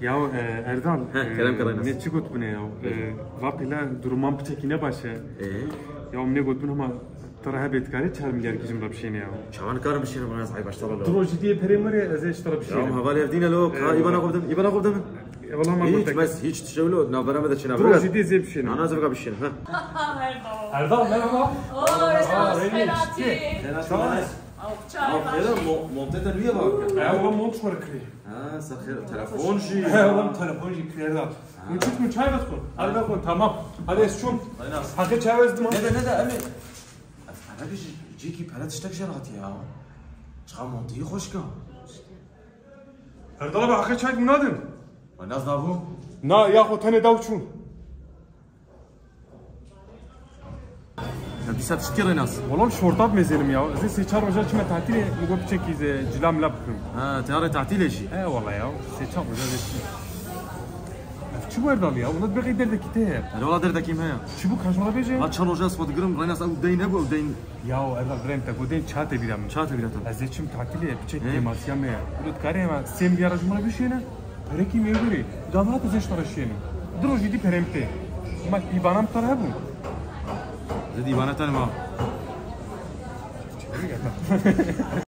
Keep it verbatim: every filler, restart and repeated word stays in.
Ya, e, Erdal, He, e, kerem, kerem. Ne çi gotbûne ya? E, vaqî la duruman piçekî ne baş e. Ee? Ya, min ê gotbûn hema tu re hebe dikarî çar milyar kî ji min re bişêne ya. Çawan karim bişêne bana, ez ay başta lo. Diro jî diyê perê min re ez ê ji te re bişênim. Ya, hevalê ev dîne lo, ka Eyvallah. Îbana xwe bidin, Îbana xwe bidin. E, wala ma Hiç, gotek. Bes hiç tişt lo, navbera me de çênabe. Diro jî diyê zê bişênim. Ana zevka bişêne, ha. Erdal, merhaba. Oo, Erdal, Erdal, Reyna, Selahattin. Selahattin. Sağ ol. Av çay Av var. Xêra, mo-, montê te nûye bak. Ew mont xwe kirî. Ha, ser xêr, telefon jî. He, oğlum, telefon jî kirî Erdal. Ha. Uçuk mu çay vet xwe? Hadi vet xwe, tamam. Hadi ez çûm. Aynen. Haqê çay ez diman. Ne de, ne de, Emî. Ev, ev bir cîkî pere tiştek jê hatiye ya. Çiqa montî xweşka. Erdal abi, haqê çay nadin. Ay, naz nabû? Na, ya xwe tenê daw çûn. Ya dîsa tiştî Rênas. Wala şorta bi mêzênim ya. Ez ê sê çar roja çime tatîlê, min got piçekî zê cila mila bikim. Ha, teyarê tatîlê jî. E wala ya. Sê çar roja zê çi? Ev çi bu Erdal ya? Wala dibê qey derdekî te heye. Erê wala derdekî me ya. Çi bu, ka ji min re bêje? Ha, çar roja ez xwe digirim, Rênas, ew deyn hebû, ew deyn. Ya Erdal, birem te got deyn, çate bîra min. Çate bîra te. Ez ê çim tatîlê, piçek He? kêmasiya me ye. Wilo dikarê hema sê milyara ji min re bişêne, perekî mêwirê. Gava hate zê ji te re şêne. Di rojî dî perê min tê. Ma îbana min te re hebû. Zê dî îbana te ma.